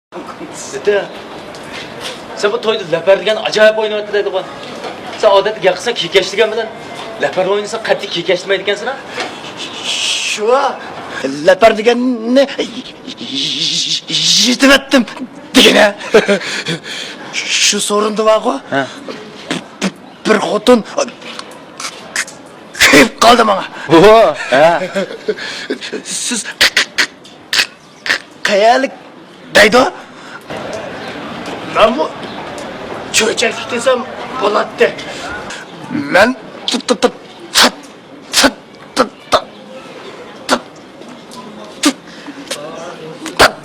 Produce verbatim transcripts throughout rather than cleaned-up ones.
دېدى. سەن بۇ تويدا لەپەر دېگەن ئاجايىپ ئويناۋاتىدىغان. سەن ئادەتتە گەپ قىلساڭ كېكەچ دېگەن بىلەن، لەپەر ئوينىساڭ قەتئىي كېكەچ دېمەيدىكەنسەن ھە؟ شۇ. لەپەر دېگەننى يېتىۋەتتىم دېگىنە. شۇ سورۇندا بارغۇ. ھە. بىر خوتۇن كۆيۈپ قالدى ماڭا. ھە. سىز قەيەرلىك دەيدۇ؟ مەنمۇ چۆچەكلىك دېسەم بولاتتى. مەن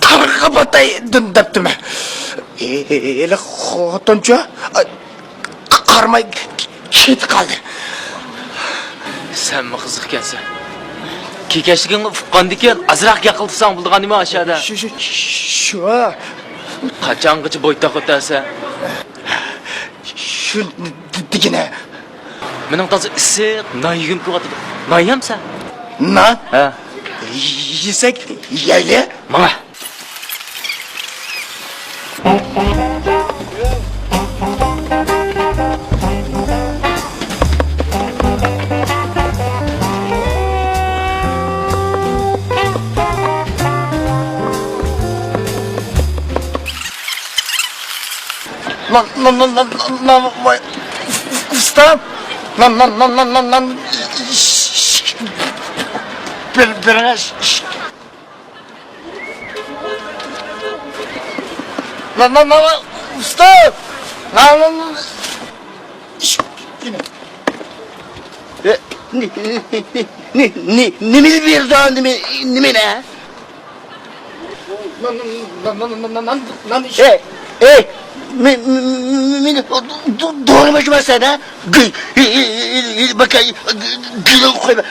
تارغا پاتاي دەپتىمەن. ھېلى خوتۇنچۇ قارىماي كېتىپ قالدى. سەنمۇ قىزىق ئىكەنسەن. كېكەچلىكىڭنى ئۇققاندىكىن ئازراق گەپ قىلساڭ بولىدىغان نېمە ئاشۇ يەردە؟ شۇ، شۇ، شۇ. قاچانغىچە بويتاق ئۆتەرسەن؟ شۇ دېگىنە. مېنىڭ تازا ئىسسىق نان يېگۈم كېلىۋاتىدۇ. نان يەمسەن؟ نان؟ ھە. يېسەك يەيلى. ماڭە. نان، نان، نان، نان، نان، نان، ۋاي، ئۇستا. نان، نان، نان، نان، نان، نان. بېرىڭە. نان، نان، نان، نان، ئۇستا. نان، نان، نان. ئە، نى-، نى-، نى-، نى-، نى-، نېمىنى بېرىدۇ، نېمە، نېمىنى؟ نان، نان، نان، نان ئىش. ئەي، ئەي، مې-، مې-، مېنى دو-، دورىماچۇما سەن، ھە؟ گۈ-، بەكە، گۈلۈڭ قويما.